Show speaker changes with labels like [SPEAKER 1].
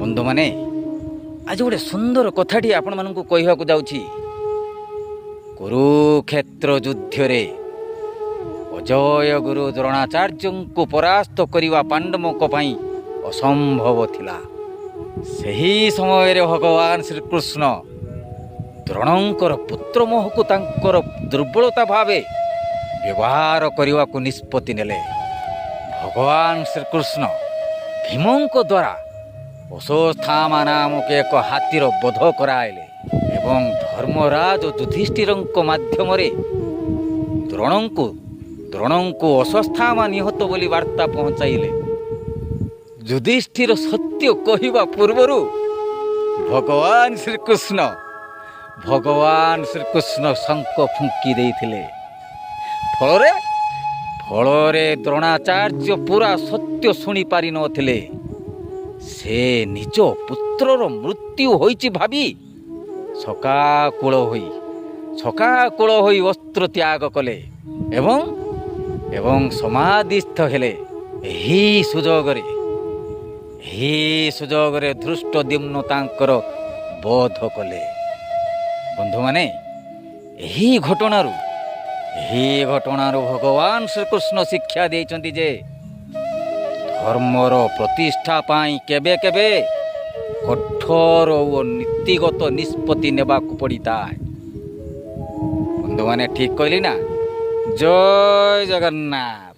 [SPEAKER 1] ବନ୍ଧୁମାନେ, ଆଜି ଗୋଟେ ସୁନ୍ଦର କଥାଟି ଆପଣମାନଙ୍କୁ କହିବାକୁ ଯାଉଛି। କୁରୁକ୍ଷେତ୍ର ଯୁଦ୍ଧରେ ଅଜୟ ଗୁରୁ ଦ୍ରୋଣାଚାର୍ଯ୍ୟଙ୍କୁ ପରାସ୍ତ କରିବା ପାଣ୍ଡବଙ୍କ ପାଇଁ ଅସମ୍ଭବ ଥିଲା। ସେହି ସମୟରେ ଭଗବାନ ଶ୍ରୀକୃଷ୍ଣ ଦ୍ରୋଣଙ୍କର ପୁତ୍ରମୋହକୁ ତାଙ୍କର ଦୁର୍ବଳତା ଭାବେ ବ୍ୟବହାର କରିବାକୁ ନିଷ୍ପତ୍ତି ନେଲେ। ଭଗବାନ ଶ୍ରୀକୃଷ୍ଣ ଭୀମଙ୍କ ଦ୍ୱାରା ଅଶ୍ୱତ୍ଥାମା ନାମକ ଏକ ହାତୀର ବଧ କରାଇଲେ ଏବଂ ଧର୍ମରାଜ ଯୁଧିଷ୍ଠିରଙ୍କ ମାଧ୍ୟମରେ ଦ୍ରୋଣଙ୍କୁ ଅଶ୍ୱତ୍ଥାମା ନିହତ ବୋଲି ବାର୍ତ୍ତା ପହଞ୍ଚାଇଲେ। ଯୁଧିଷ୍ଠିର ସତ୍ୟ କହିବା ପୂର୍ବରୁ ଭଗବାନ ଶ୍ରୀକୃଷ୍ଣ ଶଙ୍ଖ ଫୁଙ୍କି ଦେଇଥିଲେ। ଫଳରେ ଦ୍ରୋଣାଚାର୍ଯ୍ୟ ପୁରା ସତ୍ୟ ଶୁଣି ପାରିନଥିଲେ। ସେ ନିଜ ପୁତ୍ରର ମୃତ୍ୟୁ ହୋଇଛି ଭାବି ଶୋକାକୁଳ ହୋଇ ଅସ୍ତ୍ର ତ୍ୟାଗ କଲେ ଏବଂ ସମାଧିସ୍ଥ ହେଲେ। ଏହି ସୁଯୋଗରେ ଧୃଷ୍ଟଦ୍ୟୁମ୍ନ ତାଙ୍କର ବଧ କଲେ। ବନ୍ଧୁମାନେ, ଏହି ଘଟଣାରୁ ଭଗବାନ ଶ୍ରୀକୃଷ୍ଣ ଶିକ୍ଷା ଦେଇଛନ୍ତି ଯେ ଧର୍ମର ପ୍ରତିଷ୍ଠା ପାଇଁ କେବେ କେବେ କଠୋର ଓ ନୀତିଗତ ନିଷ୍ପତ୍ତି ନେବାକୁ ପଡ଼ିଥାଏ। ବନ୍ଧୁମାନେ, ଠିକ କହିଲି ନା? ଜୟ ଜଗନ୍ନାଥ।